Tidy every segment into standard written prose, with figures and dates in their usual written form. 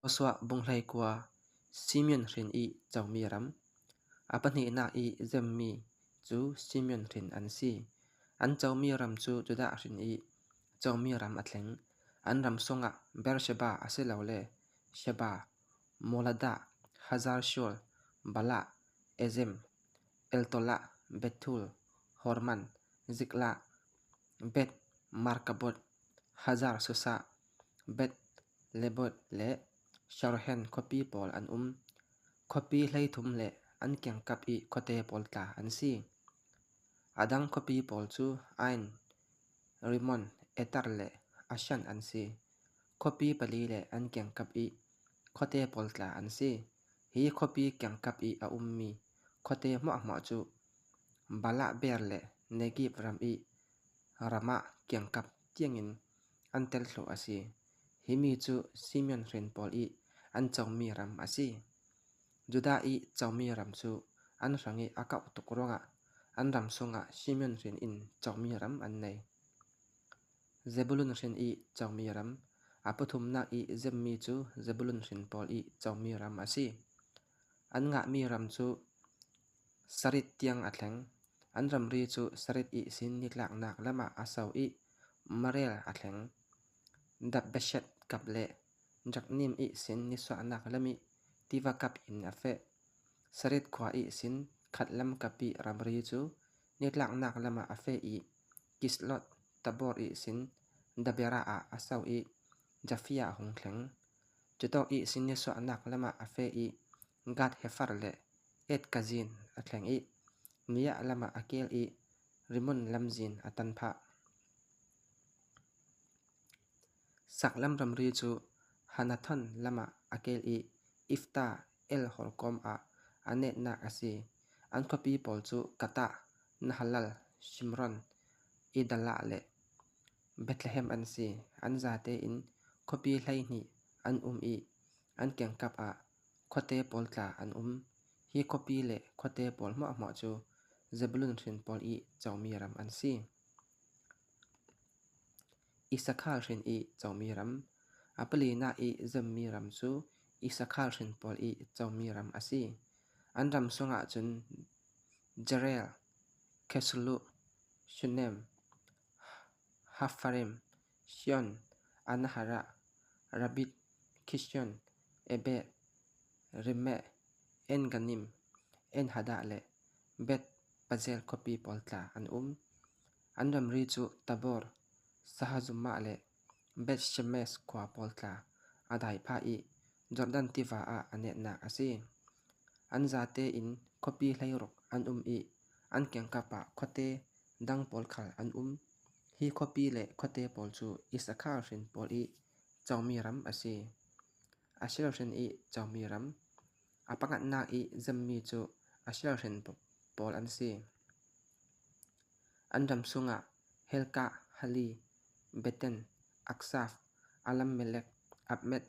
Joshua bunghlei khua Simeon hrin i comi ram. A pahnihnak i zemmi cu Simeon hrin an si. An comi ram cu Judah hrin i comi ram a thleng. An ram sungah Beersheba asilole Sheba, Moladah, Hazar Shual, Balah, Ezem, Eltolah, Bethul, Horman, Ziklag, Beth Markaboth, Hazar Susah, Beth Lebaoth le Sharhen khuapi pawl an um. Khuapi 13 le an kiangkap i khuate pawl tla an si. A dang khuapi pawl cu Ain, Rimmon, Eter le Ashan an si. Khuapi pali le an kiangkap i khuate pawl tla an si. Hi khuapi kiangkap i a ummi khuate hmuahhmuah cu Balah Beer le Negib ram i Ramah kiangkap tiangin an telhlo a si. Hi mi cu Simeon hrin pawl i an comi ram a si. Judah i comi ram cu an hrang i a kauh tuk ruangah an ram chungah Simeon hrin in comi ram an nei. Zebulun hrin i comi ram, a pathumnak i zemmi cu Zebulun hrin pawl i comi ram a si. An ngahmi ram cu Sarit tiang a thleng. An ramri cu Sarit i sin nitlaknak lam ah a so i Marel a thleng. Dabbesheth kap le Jokneam i sin nisuahnak lam i tiva kap in a feh. Sarit khua i sin khatlam kap i ramri cu nitlaknak lam ah a feh i Kisloth Tabor i sin Daberah ah a so i Jafia a hung thleng. Cutawk i sin nisuahnak lam ah a feh i Gad Hefar le Ed-kazin a thleng i Niah lam ah a kel i Rimmon lamzin a tan phah. Saklam ramri cu Hanathon lam ah a kel i Iftah El Horkom ah a netnak a si. An khuapi pawl cu Katah, Nahalal, Shimron, Idalah le Bethlehem an si. An zate in khuapi 12 an um i an kiangkap ah khuate pawl tla an um. Hi khuapi le khuate pawl hmuahhmuah cu Zebulun hrin pawl i comi ram an si. Issakhar hrin i comi ram. A palinak i zemmi ram cu Issakhar hrin pawl i comi ram a si. An ram chungah cun Jereel, Khesuluh, Shunem, Hafarim, Shion, Anaharah, Rabit, Kishion, Eber, Rimeh, En-Ganim, En-Hadah le Beth-Pazel khuapi pawl tla an um. An ramri cu Tabor, Shahazumah le Beth-Shemesh khua pawl tla a dai phah i Jordan tiva ah a netnak a si. An zate in khuapi 16 an um i an kiangkap ah khuate dang pawl khal an um. Hi khuapi le khuate pawl cu Issakhar hrin pawl i comi ram a si. Asher hrin i comi ram. A pakhatnak i zemmi cu Asher hrin pawl an si. An ram chungah Helkah, Hali, Beten, Akshaf, Alammelek, Abmed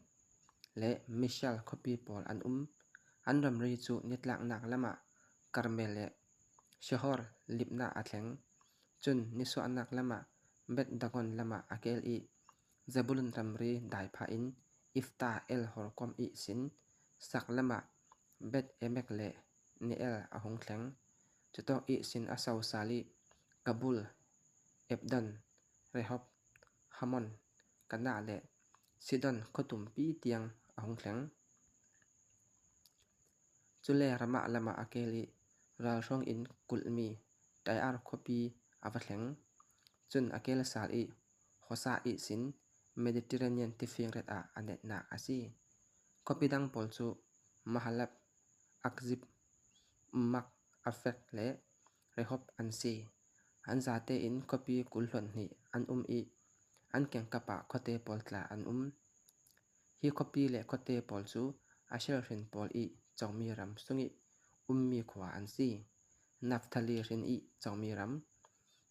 le Mishal khuapi pawl an um. An ramri cu nitlaknak lam ah Karmel le Shihor Libnah a thleng. Cun nisuahnak lam ah Beth Dagon lam ah a kel i Zebulun ramri dai phah in Iftah El hawikom i sin sak lam ah Beth Emek le Neel a hung thleng. Cutawk i sin a sosal i Kabul, Ebdon, Rehob, Hammon, Kanah le Sidon khuatumpi tiang a hung thleng. Cule Ramah lam ah a kel i ralhruang in kulhmi Tair khuapi a va thleng. Cun a kel sal i Hosah i sin Mediterranean tifingret ah a netnak a si. Khuapi dang pawl cu Mahalab, Akzib, Ummak, Afek le Rehob an si. An zate in khuapi 22 an um i an kiangkap ah khuate pawl tla an um. Hi khuapi le khuate pawl cu Asher hrin pawl i comi ram sung i ummi khua an si. Naftali hrin i comi ram.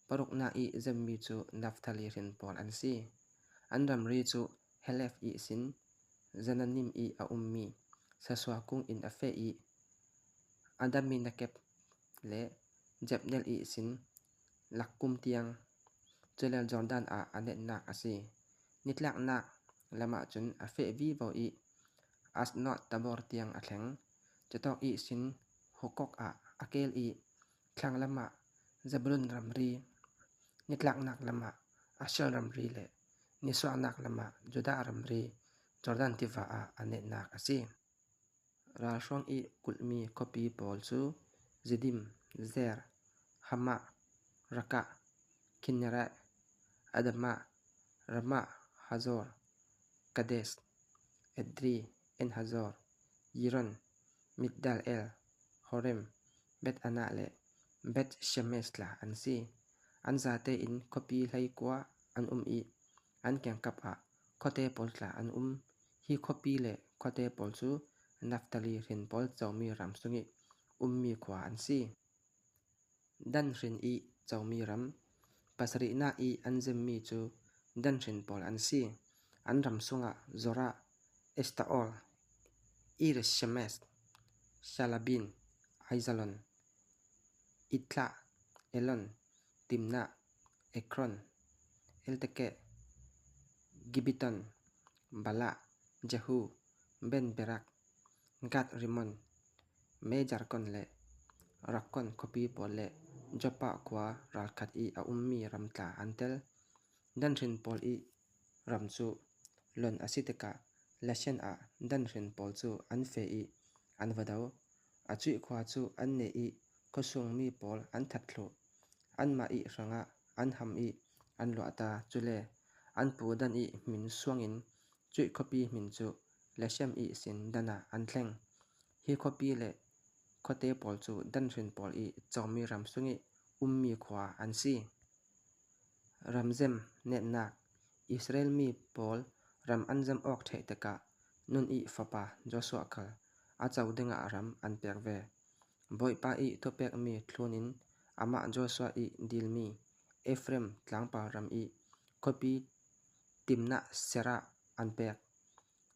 Paruknak i zemmi cu Naftali hrin pawl an si. An ramri cu Helef i sin Zananim i a ummi sasua kung in a feh i Adaminakeb le Jabneel i sin Lakkum tiang Culel Jordan ah a netnak a si. Nitlaknak lam ah cun a feh vivo i Aznoth-tabor tiang a thleng. Cutawk ihsin Hukok ah a kel i thlanglam ah Zebulun ramri, nitlaknak lam ah Asher ramri le nisuahnak lam ah Judah ramri Jordan tiva ah a netnak a si. Ralhruang i kulhmi khuapi pawl cu Ziddim, Zer, Hamah, Rakah, Khinnereth, Adamah, Ramah, Hazor, Kadesh, Edrei, En-Hazor, Yiron, Migdal-El, Horem, Beth-anah le Beth-Shemesh tla an si. An zate in khuapi 19 an um i an kiangkap ah khuate pawl tla an um. Hi khuapi le khuate pawl cu Naftali hrin pawl comi ram sung i ummi khua an si. Dan hrin i comi ram pasarihnak i an zemmi cu Dan hrin pawl an si. An ram sungah Zorah, Eshtaol, Ir-Shemesh, Shaalbim, Aijalon, Ithlah, Elon, Timnah, Ekron, Eltekeh, Gibbethon, Balah, Jehu, Ben-Berak, Gath-Rimmon, Mejarkon le Rakkon khuapi pawl le Joppa khua ralkhat i a ummi ramtla an tel. Dan hrin pawl i ram cu lonh a si tikah Lashan ah Dan hrin pawl cu an feh i an va do. A cuih khua cu an neh i khuasung mi pawl an that thlu. Anmah ih hrangah an ham i an luahta. Cule an pu Dan i hmin suangin cuih khuapi hmin cu Leshem i sin Dan ah an thleng. Hi khuapi le khuate pawl cu Dan hrin pawl i comi ram sung i ummi khua an si. Ramzem netnak Israel mi pawl ram an zem awk ṭheh tikah Nun i fapa Joshua khal a co dingah ram an pek ve. Bawipa i thupekmi thlun in amah Joshua i dilmi Efraim tlangpar ram i khuapi Timnath-serah an pek.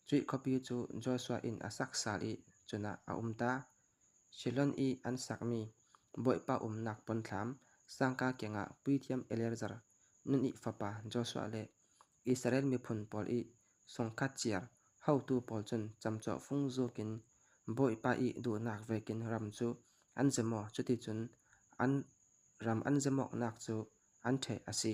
Cuih khuapi cu Joshua inn a sak sal i cunah a um ta. Shilon i an sakmi Bawipa umnak puanthlam sangka kiangah puithiam Eleazar, Nun i fapa Joshua le Israel miphun pawl i sungkhat ciar haotu pawl cun camcawh fung zuk in Bawipa i duhnak vekin ram cu an zemaw, cuticun an ram an zemawknak cu an ṭheh a si.